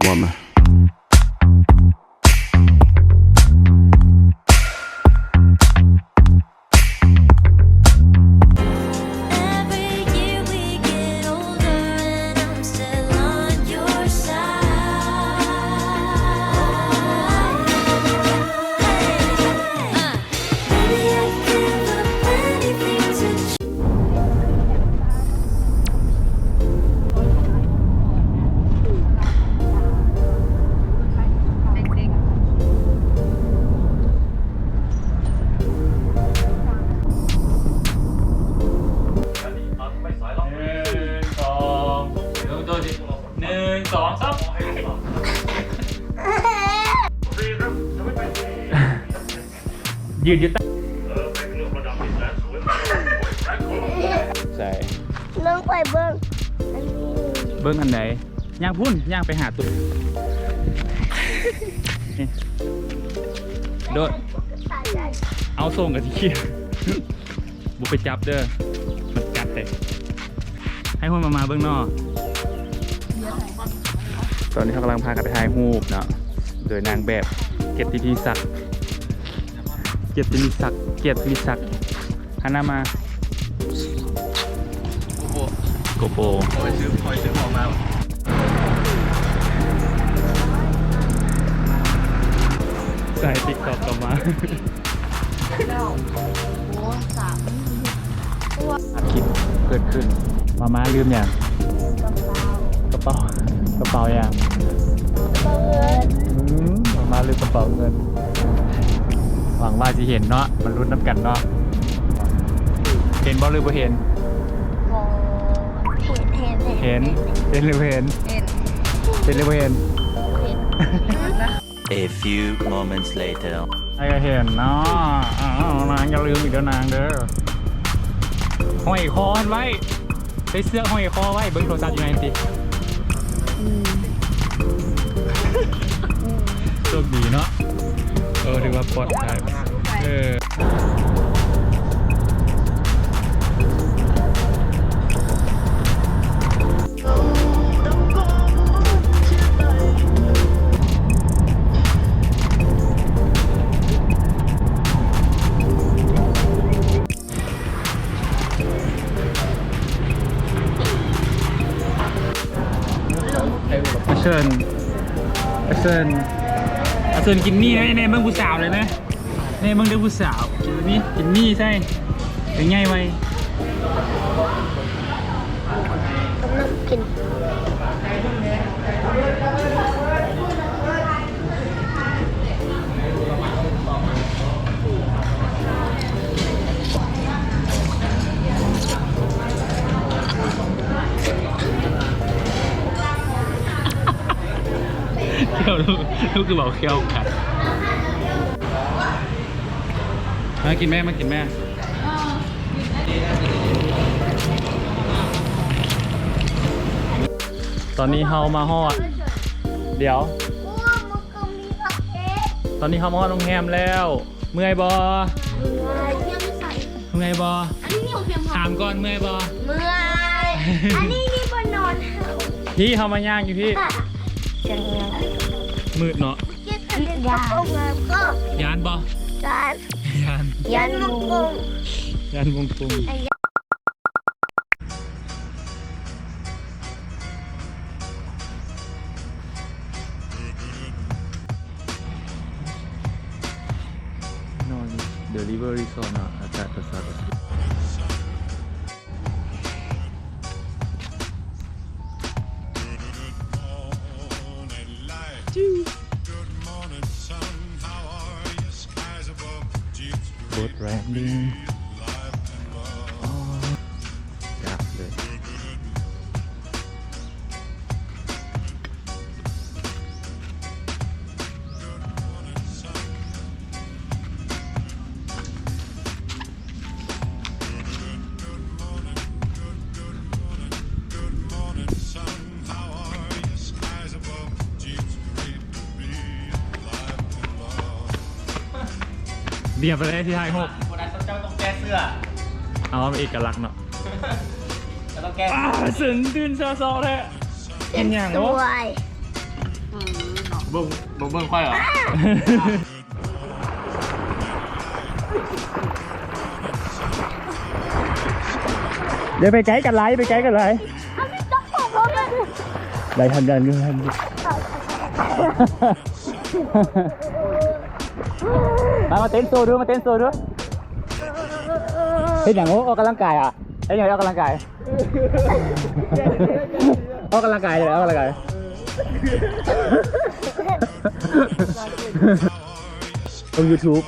Woman.ຍືດຢູ່ຕາ ໃສ່ ເບິ່ງ ຂ້ອຍເບິ່ງ ອັນນີ້ ເບິ່ງອັນໃດ? ຍ່າງພຸ້ນ ຍ່າງໄປຫາຕູ້ ໂດດ ເອົາສົ່ງກັນຊິ ບໍ່ໄປຈັບເດີ ມັນກັດເດ້. ໃຫ້ຫຸ່ນມາ ມາເບິ່ງເນາະ. ຕອນນີ້ເຮົາກຳລັງພາກັນໄປຖ່າຍຮູບເນາະ ໂດຍນາງແບບ ເກດຕິນິສັກ ເກດຕິນິສັກ ເກດຕິນິສັກ ຫັນໜ້າມາ ໂກໂປ ໂກໂປ ເອົາໄປຊື້ ເອົາໄປຊື້ຂອງມາ ໃສ່ຕິກຕັອກກັບມາ. ອັດຄລິບເກີດຂຶ້ນ. ມາມ່າລືມຫຍັງ? ກະເປົາ ກະເປົາ ກະເປົາຫຍັງ? ກະເປົາເງິນ. ອືມ ມາມ່າລືມກະເປົາເງິນ. ຫວັງວ່າຊິເຫັນເນາະ ມາລຸ້ນນຳກັນເນາະ. ເຫັນບໍ່ ຫຼືບໍ່ເຫັນ? ບໍ່ ເຫັນ ເຫັນ ເຫັນ ເຫັນ ເຫັນ ເຫັນ ຫຼືບໍ່ເຫັນ? ເຫັນ ເຫັນ ຫຼືບໍ່ເຫັນ? ເຫັນ A few moments later. ໃຫ້ເຫັນເນາະ. ອ້າວ ນາງຢ່າລືມອີກເດີນາງເດີ. ຫ້ອຍຄໍມັນໄວ້. ໃສ່ເສື້ອຫ້ອຍຄໍໄວ້. ເບິ່ງໂທລະສັບຢູ່ໃນຫັ້ນຕິ. ອືມ ໂຊກດີເນາະ. ເອີ ຖືວ່າປອດໄພ. ເອີ. ອາເຊີນ ອາເຊີນ ອາເຊີນກິນໝີ່ແນ່ ແນ່ ເບິ່ງຜູ້ສາວເລີຍນະ. ນີ້ ເບິ່ງເດີຜູ້ສາວ ກິນນີ້ ກິນນີ້ໃສ່ ໃຫຍ່ໄວ. ກຳລັງກິນ ແຂ້ວ ລູກ ລູກຄືເວົ້າແຂ້ວຂັດ. ມາກິນແມ່ ມາກິນແມ່. ຕອນນີ້ເຮົາມາຮອດ ດຽວ ຕອນນີ້ເຮົາມາຮອດໂຮງແຮມແລ້ວ. ເມື່ອຍບໍ່? ເມື່ອຍ. ເມື່ອຍບໍ່? ຖາມກ່ອນ ເມື່ອຍບໍ່? ເມື່ອຍ. ອັນນີ້ນີ້ບໍ່ນອນ. ພີ່ ເຮົາມາຍ່າງຢູ່ພີ້. ມືດເນາະ. ຢ້ານບໍ່? ຢ້ານ ຢ້ານ ຢ້ານວົງກົງ ຢ້ານວົງກົງ. No, the river is on, uh, at that, at that. Boat landing. ໂອ້ ຈັບເລີຍ. ດຽວໄປເລີຍທີ່ຖ່າຍຮູບ. ຜູ້ໃດເຈົ້າຕ້ອງແກ້ເສື້ອ. ເອົາເອກະລັກເນາະ. ເຈົ້າຕ້ອງແກ້. ອາ ເສີນຕື່ນເຊົ້າໆແທ້. ກິນຫຍັງ? ສວຍ. ເບິ່ງ ບໍ່ເບິ່ງຂ້ອຍເຫາະ? ຢ່າໄປໃກ້ກັນຫຼາຍ ໄປໃກ້ກັນຫຼາຍ. ໄດ້ທັນ ທັນຢູ່ ທັນຢູ່. ມາ ມາເຕັ້ນໂຊດູ ມາເຕັ້ນໂຊດູ. ເຮັດຫຍັງ? ໂອ້ ອອກກຳລັງກາຍອະ? ເຮັດຫຍັງ? ອອກກຳລັງກາຍ ອອກກຳລັງກາຍເລີຍ ອອກກຳລັງກາຍ ລົງຢູທູບ.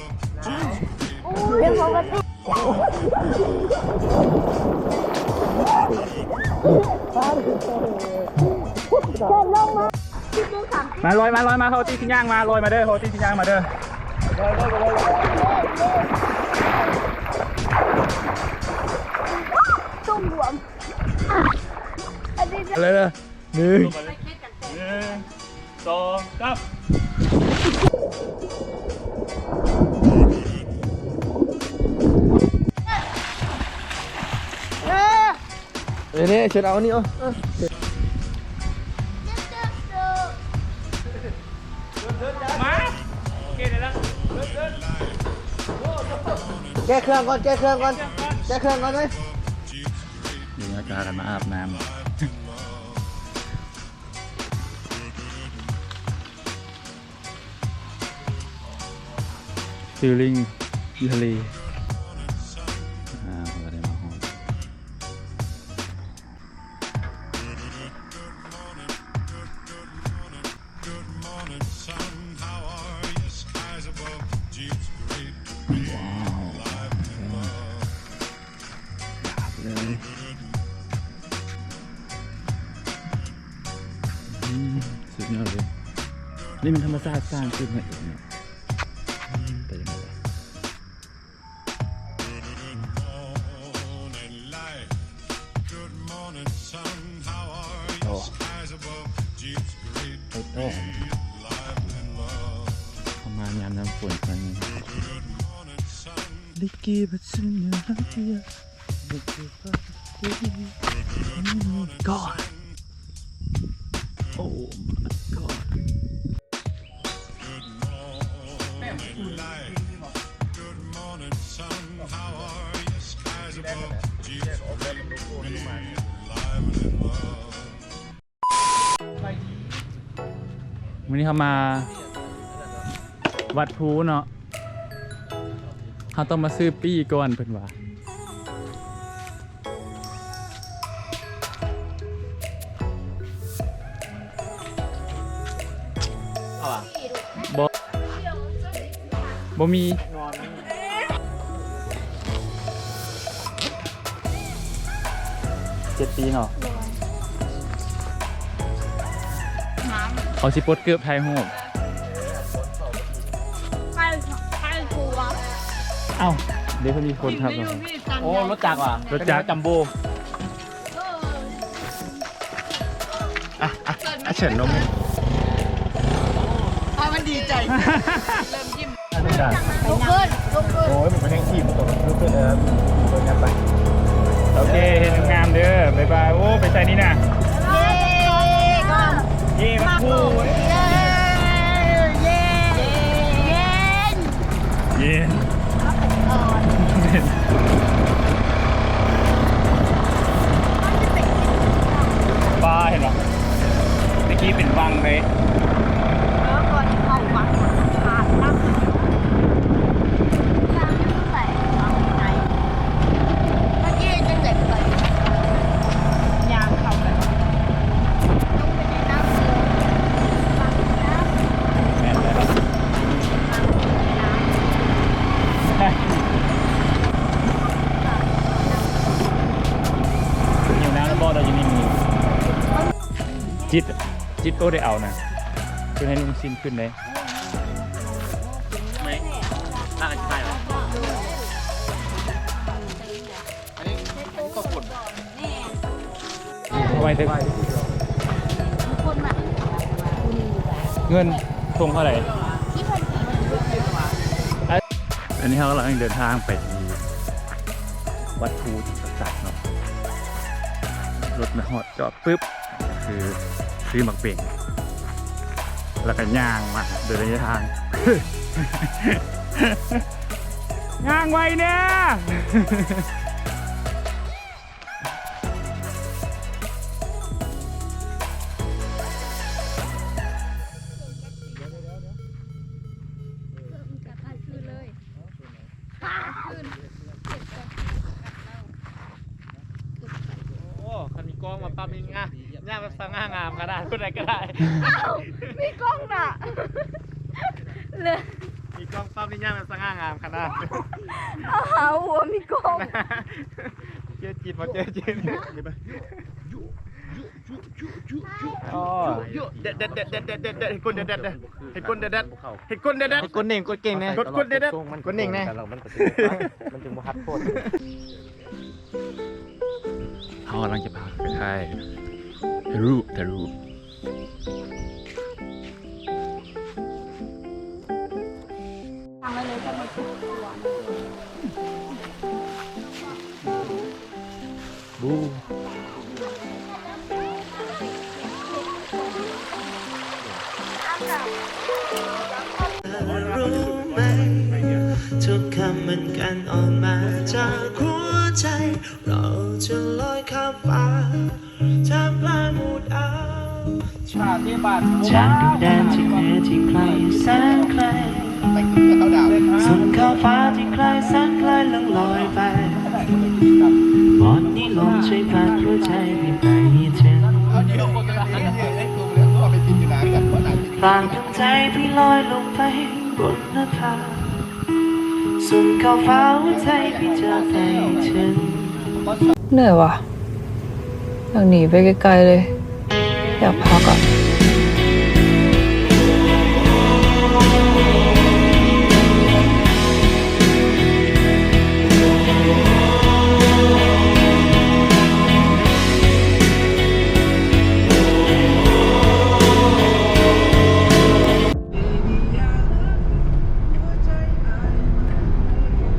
ມາລອຍ ມາລອຍ ມາ ເຮົາຕິດຊິຍ່າງມາ ລອຍມາເດີ ເຮົາຕິດຊິຍ່າງມາເດີ. ຕຸ້ມຫຼວມ ອັນນີ້ ເອົາເລີຍເດີ ໜຶ່ງ ໜຶ່ງ ສອງ ສາມ. ເອີ ນີ້ ເຊີນເອົານີ້ ເອົາ ມາ ໂອເຄ ໄດ້ແລ້ວ. ແກ້ເຄື່ອງກ່ອນ ແກ້ເຄື່ອງກ່ອນ ແກ້ເຄື່ອງກ່ອນເວີຍ. ດຽວເຮົາຈະພາກັນມາອາບນ້ຳ. ຟີລລິ້ງຢູ່ທະເລ ອ່າ ເຮົາກໍໄດ້ມາຮອດ. ວ້າວ ຫຼາບເລີຍ ອືມ ສຸດຍອດເລີຍ. ນີ້ມັນທຳມະຊາດສ້າງຂຶ້ນມາເອງເນາະ ອືມ ໄປຈັ່ງໃດລະ? ໂອ້ ໄປຕໍ່ ເຂົ້າມາຍາມນ້ຳຝົນ Nikki, but soon you'll have to, yeah. Nikki, but soon you'll have to, yeah. Oh my God. ມື້ນີ້ເຮົາມາວັດພູເນາະ ເຮົາຕ້ອງມາຊື້ປີ້ກ່ອນເພິ່ນວ່າ. ເອົາຫວາ? ບໍ່ ບໍ່ມີ. ເຈັດປີເນາະ ເຂົາຊິປົດເກີບຖ່າຍຮູບ. ເອົ້າ ເດ ເພິ່ນມີຄົນຂັບ. ໂອ້ ລົດຈັກຫວາ? ລົດຈັກ ຈັມໂບ້. ອ່ະ ອ່ະ ອ່ະ ເຊີນລົງ. ພາມັນດີໃຈ ເລີ່ມຍິ້ມ. ລຸກຂຶ້ນ ລຸກຂຶ້ນ. ໂອ້ຍ ມັນກໍແຮງຖີບຕົວ ລຸກຂຶ້ນ. ເອີ ເບິ່ງກັນໄປ. ໂອເຄ ເຮັດງາມເດີ ບາຍບາຍ. ໂອ້ ໄປໃສນີ້ນະ? ເຢ້ ເຢ້ ມາພູ. ເຢ້ ເຢ້ ເຢັນ ເຢັນ. ປ້າ ເຫັນບໍ່? ຕະກີ້ເປັນວັງເດ້. ເອີ ກ່ອນເຂົ້າວັງ ຜ່ານນ້ຳ ນ້ຳຢູ່ໃສ? ວັງຢູ່ໃນ. ເມື່ອກີ້ຈັ່ງໃດກໍໄປ ຍ່າງເຂົ້າໄປ ລົງໄປໃນນ້ຳ ແມ່ນແລ້ວ ຫິວນ້ຳແລ້ວບໍ່? ຕອນຢູ່ນີ້ມີ ຈິດ ຈິດໂອ້ ໄດ້ເອົານະ ເພິ່ນໃຫ້ນຸ່ງສິ້ນຂຶ້ນເດ້. ໄມ່ ຕັ້ງອະທິບາຍ ອັນນີ້ເຂົ້າປຸ້ນ ເອົາໄວ້ເຖິງ ເງິນຖົງເທົ່າໃດ? ອັນນີ້ເຮົາກຳລັງເດີນທາງໄປທີ່ວັດພູຈຳປາສັກເນາະ ລົດມາຮອດຈອດປຶບ ຄືຊື້ໝາກເບັງ ເອີ ແລ້ວກໍຍ່າງມາໂດຍໄລຍະທາງ ຍ່າງໄວແດ່. ໂອ້ ຄັນມີກ້ອງມາປັບນີ້ງາມ ຍ່າງແບບສະຫງ່າງາມຂະໜາດ ຜູ້ໃດກໍໄດ້. ອ້າວ ມີກ້ອງນະ ເລີຍ ມີກ້ອງປັບນີ້ຍ່າງແບບສະຫງ່າງາມຂະໜາດ. ອ້າວ ມີກ້ອງ ເຈີຈິດ ມາເຈີຈິດ. ອໍ ເດັດໆໆໆໆ ເຮັດກົ້ນແດດໆ ເຮັດກົ້ນແດດໆ ເຮັດກົ້ນແດດໆ ເຮັດກົ້ນເໜັງ ກົ້ນເໜັງແດ່ ມັນຈຶ່ງບໍ່ຮັດໂພດ. ເຮົາກຳລັງຈະພາໄປຖ່າຍຮູບ ຖ່າຍຮູບ. ຈາກດິນແດນທີ່ເໜືອທີ່ໄກແສນໄກ ສູ່ຂອບຟ້າທີ່ໄກແສນໄກ ລ່ອງລອຍໄປ ບ່ອນນີ້ລົມຊ່ວຍພັດຫົວໃຈໃຫ້ໄປເຖິງ ພາດວງໃຈໃຫ້ລອຍລົງໄປບົນນະພາ ສົ່ງຂອບຟ້າຫົວໃຈໃຫ້ເຈົ້າໄປເຖິງ. ເໜື່ອຍວ່ະ ຢາກໜີໄປໄກໆເລີຍ ຢາກພັກອະ.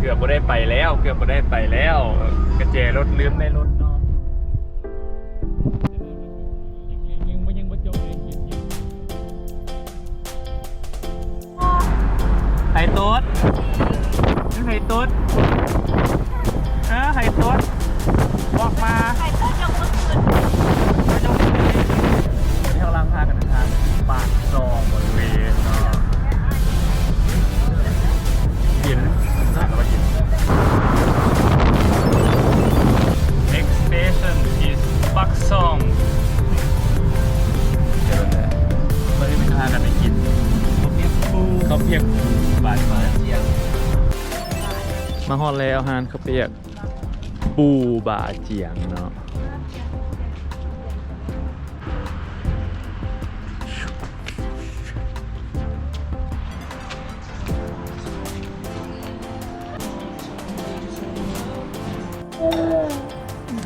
ເກືອບບໍ່ໄດ້ໄປແລ້ວ ເກືອບບໍ່ໄດ້ໄປແລ້ວ ກະແຈລົດລືມໃນລົດເນາະ. ໃຜຕົດ? ແມ່ນໃຜຕົດ? ເອີ ໃຜຕົດ? ບອກມາ. ໃຜຕົດຍົກມືຂຶ້ນ. ເຮົາກຳລັງພາກັນເດີນທາງປາກຊ່ອງບໍລິເວນເນາະ ກິນ Next station is ປາກຊ່ອງ. ເດີນເລີຍ ເພິ່ນພາກັນໄປກິນເຂົ້າປຽກປູ ເຂົ້າປຽກປູບາດຈຽງ. ມາຮອດແລ້ວ ຮ້ານເຂົ້າປຽກປູບາດຈຽງເນາະ.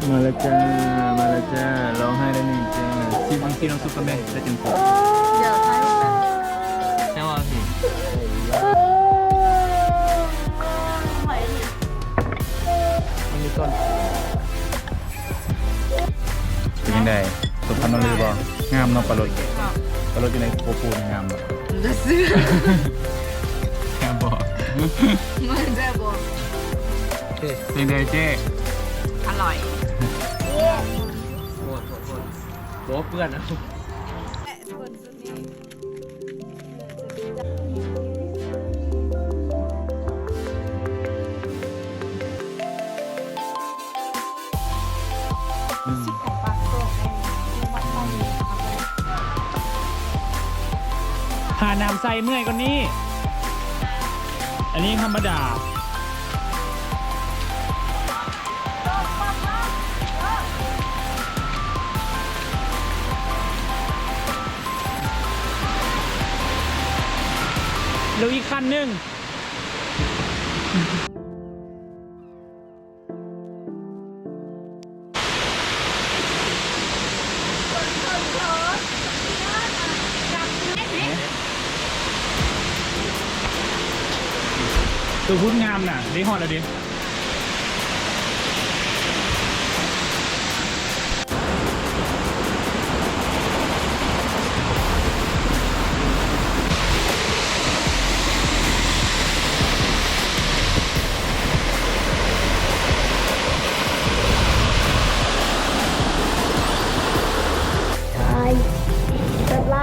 ມາແລ້ວຈ້າ ມາແລ້ວຈ້າ ຮ້ອງໄຫ້ໄດ້ໜຶ່ງຈ້າ. ຊີມ ຊີມນ້ຳຊຸບກ່ອນແມ່ ແລ້ວຈຶ່ງ ແຊບບໍ່? ມັນມີຕອນ ເປັນຈັ່ງໃດ? ສົມຄຳລ່ຳລືບໍ່? ງາມເນາະ ປາລົດ ປາລົດຢູ່ໃນໂກໂປນີ້ງາມບໍ່? ງາມບໍ່? ມັນແຊບບໍ່? ເປັນຈັ່ງໃດເຈ້? ອະລ່ອຍ. ໂອ້ ໂອ້ ໂອ້ ໂອ້ ເປື້ອນ. ຫານ້ຳໃສ່ເມື່ອຍກ່ອນນີ້ ອັນນີ້ທຳມະດາ. ຫຼືອີກຄັນໜຶ່ງ. ໂຕພຸ້ນງາມນະ ໄດ້ຮອດແລ້ວເດ້.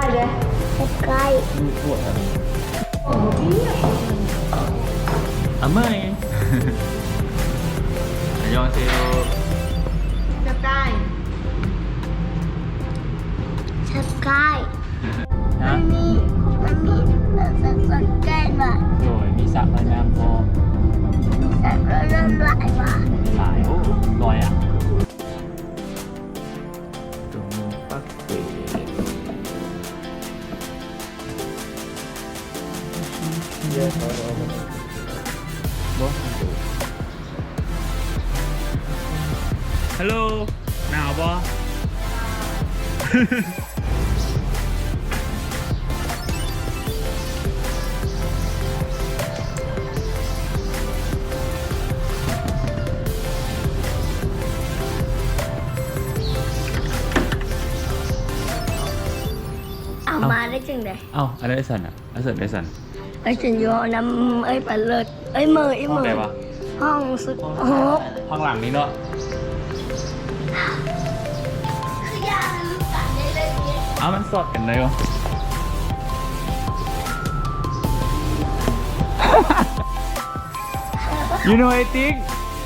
Subscribe. 아, 안녕하세요. Subscribe. Subscribe. ນະ? ມັນມີ ມັນມີ Subscribe ວ່າ ໂດຍ ມີສະວ່າຍນ້ຳພ້ອມ ມີສະວ່າຍນ້ຳຫຼາຍວ່າ ຫຼາຍ ໂອ້ ຫຼາຍອະ. Hello ໜາວບໍ່? ເອົາມາໄດ້ຈັ່ງໃດ? ເອົ້າ ອັນໃດສັນນະ? ອັນສັນ ອັນສັນ ໄອ້ສັນຢູ່ຫ້ອງນຳເອື້ອຍປາເລີດ ເອື້ອຍເມີ ເອື້ອຍເມີ ຫ້ອງໃດວະ? ຫ້ອງສິບຫົກ ຫ້ອງຫຼັງນີ້ເນາະ. ເອົ້າ ມັນສອດກັນໄດ້ບໍ່? You know anything?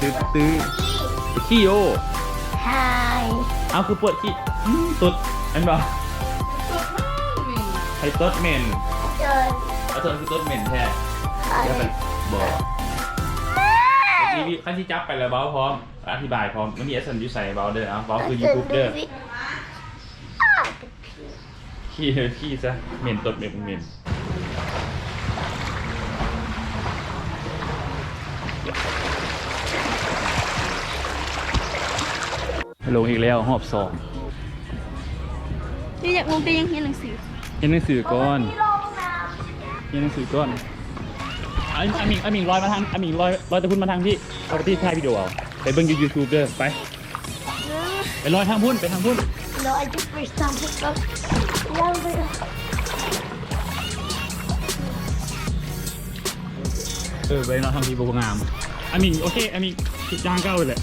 ຕຶບ ຕຶບ ຂີ້ໂອ້ Hi. ເອົ້າ ຄືປວດຂີ້ ອືມ ຕົດ ແມ່ນບໍ່? ຕົດເໝັນ ໃຜຕົດເໝັນ? ເອີ ອາຈານຄືຕົດເໝັນແທ້ Hi. ຢ່າໄປ ບໍ່ ນີ້ ຄັນຊິຈັບໄປແລ້ວເວົ້າພ້ອມ ອະທິບາຍພ້ອມ ມັນມີອາຈານຢູ່ໃສ ເວົ້າເດີ ເອົ້າ ເວົ້າຄື YouTube ເດີ. ຂີ້ ຂີ້ຊະ ເໝັນ ຕົດເໝັນ ເໝັນ. ລົງອີກແລ້ວ ຮອບສອງ. ນີ້ຢາກລົງ ແຕ່ຍັງຮຽນໜັງສື ຮຽນໜັງສືກ່ອນ ຮຽນໜັງສືກ່ອນ. ອາ ອາມິງ ອາມິງ ລອຍມາທາງ ອາມິງ ລອຍ ລອຍຕະພຸ້ນມາທາງພີ້ ເອົາໄປຕິດຖ່າຍວິດີໂອເອົາ ໄປເບິ່ງຢູ່ YouTube ເດີ ໄປ. No, I just first time pick up. ເອີ ໄປເນາະ ທາງທີ່ບໍ່ງາມ. ອາມິງ ໂອເຄ ອາມິງ ທາງເກົ່າແຫຼະ.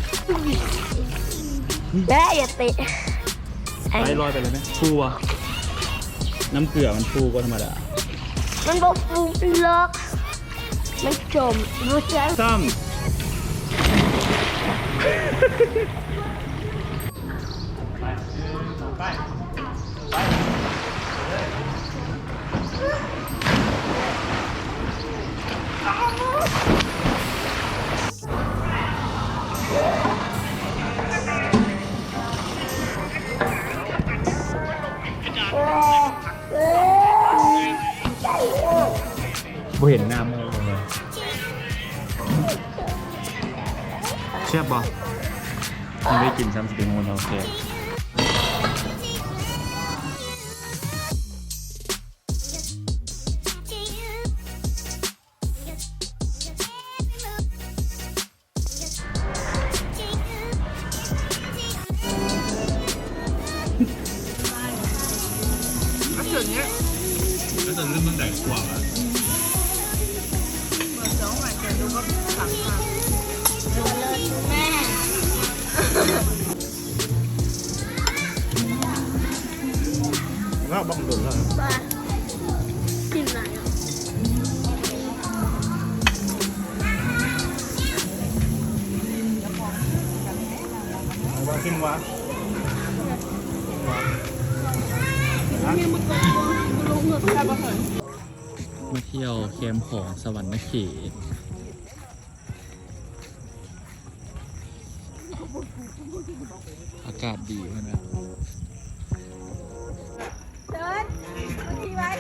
ແບະ ຢ່າເຕະ. ໄປ ລອຍໄປເລີຍແມະ. ຟູບໍ່? ນ້ຳເກືອມັນຟູກວ່າທຳມະດາ. ມັນບໍ່ຟູຫຼອກ. ມັນຈົ່ມ ຮູ້ຈັກ ຊ້ຳ. ບໍ່ເຫັນນ້ຳເລີຍ. ແຊບບໍ່? ຍັງໄດ້ກິນຊ້ຳ ຊິເປັນໂຮເຮົາແຊບ. ລາວບັກດົນລະ ກິນຫຼາຍເນາະ. ວ່າກິນຫວານ ມາທ່ຽວແຄມຂອງສະຫວັນນະເຂດ. ອາກາດດີຂະໜາດ. ເຊີນ ທີ່ໄວ້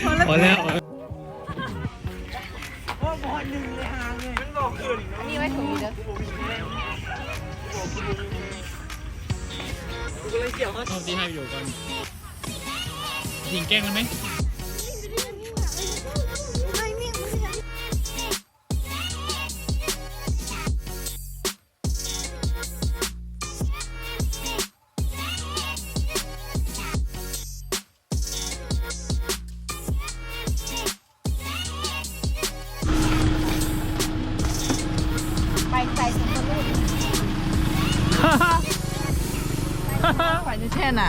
ພໍແລ້ວ. ນີ້ໄວ້ຖົງນີ້ເດີ. ເອົາທີ່ໃຫ້ຢູ່ກ່ອນ. ຍິງແກ້ງມັນໄໝ? ໄປໄກ ເພິ່ນກໍຮູ້. ໄປແທ້ໆ ນະ.